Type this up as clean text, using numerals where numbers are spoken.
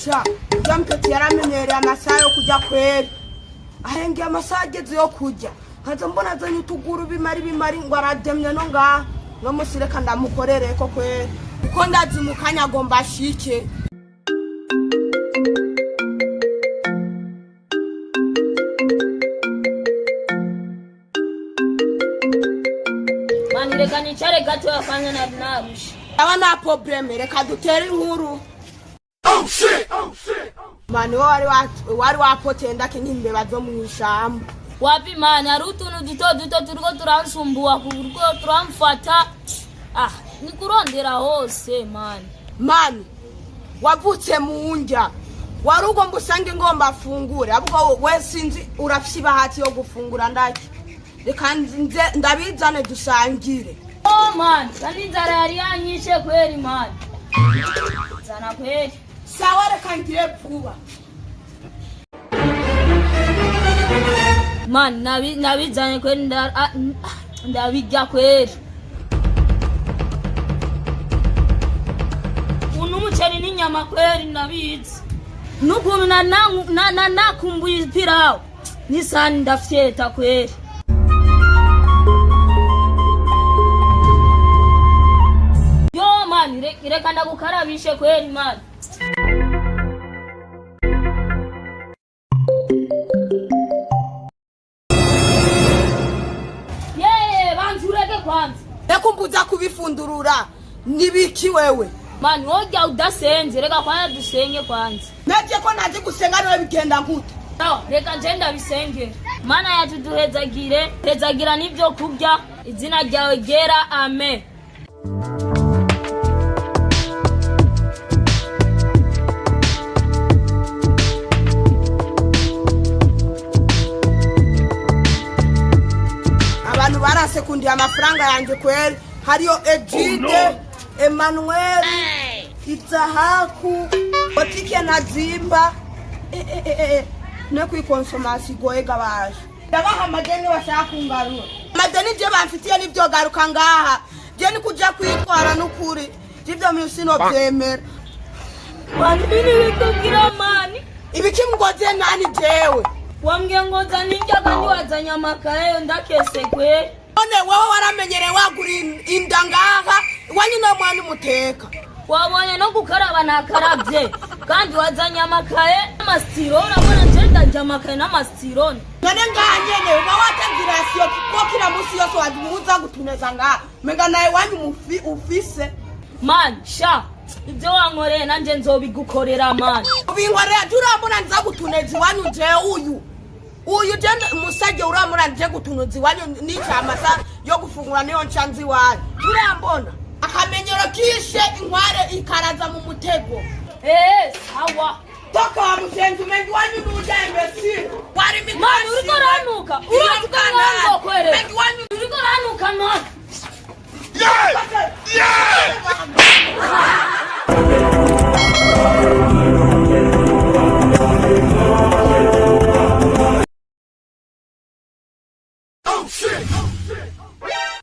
Sha, ujya mpeti yaramenyereye amasaha yo kujya kweri. Ahengeye amasaha ageze yo kurya, nkaza mbona azanye utuguru bimari bimari ngo arademye no ngaha. No musi reka ndamukorere ko kweri, kuko ndazi mu kanya agomba ashike. Mani, reka nicare gatoya kwanza, nari narushe. Aba nta problème, reka dutere inkuru. Mani, wowe wari wapoteye ndake nk'imbeba zo mw'ishamba. Wapi mani, hari utuntu duto duto turiko turansumbuwa kuriko turamfata. Ah, nikurondera hose mani. Mani, wavutse mu ndya, wari ugomba usange ngomba afungure, ahubwo we sinzi urafise ibahati yo gufungura ndake. Reka nze ndabizane dusangire. Oh mani, kandi inzara yari yanyishe kweri mani. Zana kweri. Sawa, reka ngire vuba. Mani, nabizanye kweri, ndabirya kweri. Uno umuceri n'inyama kweri ndabizi. N'ukuntu nakumbuye ipirawu n'isahani, ndafyeta kweri. Yo mani, reka ndagukarabishe kweri mani. Yeye, banza ureke kwanza. Reka umbuza kubifundurura, nibiki wewe? Mani, wojya udasenze, reka kwanza dusenge kwanza. Naje ko ntazi gusenga, niwe bigenda gute? Sawa, reka nje ndabisengera. Mana yacu, duhezagire, hezagira n'ibyo kurya, izina ryawe ryera, amen. Abantu barasekundiye amafaranga yanjye kweri. Hariyo Egide, Emmanuel, Izahaku, botike na Zimba. Ne kwikonsomasi igoye gabaje. Ndabaha amadeni bashaka kungarura. Amadeni je bamfitiye nivyo garuka ngaha. Je ni kuja kwitwara n'ukuri. Jivyo bintu sinovyemera. Mani, bini bikugira mani. Ibiki ngoze nani jewe? Wambwiye ngo zana indya kandi wazanye amakaye, ndakese kweri. None wewe waramenyereye wagura inda ngaha iwanyu, no mwana umuteka. Wabonye no gukaraba ntakarabye, kandi wazanye amakaye n'amasitiro. Urabona nje ndarya amakaye n'amasitiro. None ngaha nyene uba watanze i ration ko kila musi yose wamuza gutuneza ngaha, menga nawe wanyu mufi ufise. Mani sha, ibyo wankoreye nanje nzobigukorera mani. Ubinkorera je? Urambona nza gutuneza iwanyu je? Uyu je musajye, urambona nje gutunuza iwanyu? Nica amasa yo gufungura niyo nca nzi iwanyu. Urambona akamenyero kishe inkware ikaraza mu mutego. Eh, sawa. Toka wa mushenzi, umenga iwanyu nujaye.